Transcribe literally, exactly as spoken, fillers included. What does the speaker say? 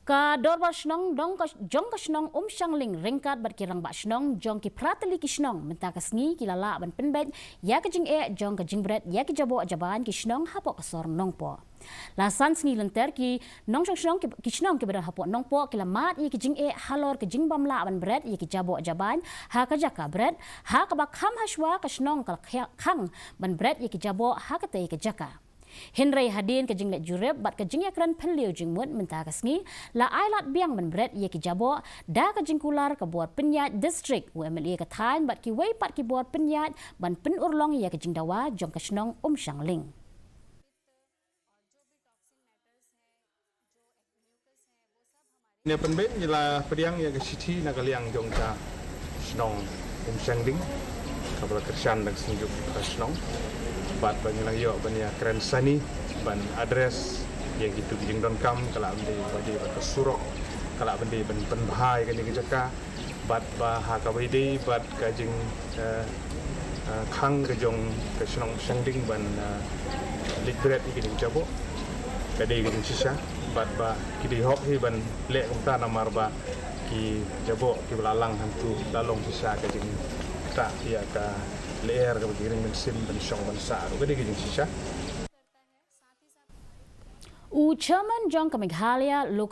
Ka Dorbar Shnong dong ka jong ka shnong Umshangling ryngkat bad ki rangbah shnong jong ki phra tylli ki shnong mynta ka sngi ki la lah ban pynbeit ïa ka jingeh jong ka jingbret ïa ki jaboh jabain ki shnong hapoh ka sor Nongpoh. La san sngi lynter ki nongshong shnong ki, ki shnong ki ba don hapoh Nongpoh ki la mad ïa ki jingeh halor ka jingbym lah ban bret ïa ki jaboh jabain ha ka jaka bret, ha kaba kham hashwa ka shnong ka la khang ban bret ïa ki jaboh ha katei ka jaka. Hynrei hadien ka jingleit jurip bad ka jingïakren phylliew jingmut mynta ka sngi la ai lad biang ban bret ïa ki jaboh da ka jingkular ka bor pynïaid district, u M L A ka thaiñ bad kiwei pat ki bor pynïaid ban pynurlong ïa ka jingdawa jong ka shnong Umshangling. Ngi pynbeit ngi la pdiang ïa ka shithi na ka liang jong ka shnong Umshangling kaba la kyrshan da ka seng juk ka shnong. Bad ba ngi la ïoh ban ïakren sani ban address ïa kitu ki jingdonkam, ka lah ban dei ba dei ba ka surok, ka lah ban dei ban pynbha ïa kane ka jaka, bad ba ha kaba ïadei bad ka jing eh, eh, khang ka jong ka shnong Umshangling ban eh, leit bret ïa ki jingjaboh, ka dei ka jingshisha. Bad ba ki dei hok hi ban leh kumta namar ba ki jaboh kiba la lang hangtu la long shisha ka jingktah ïa ka lyer kaba ki ring mynsiem ban shong ban sah ruh, ka dei ka jingshisha. U Chairman jong ka Meghalaya Local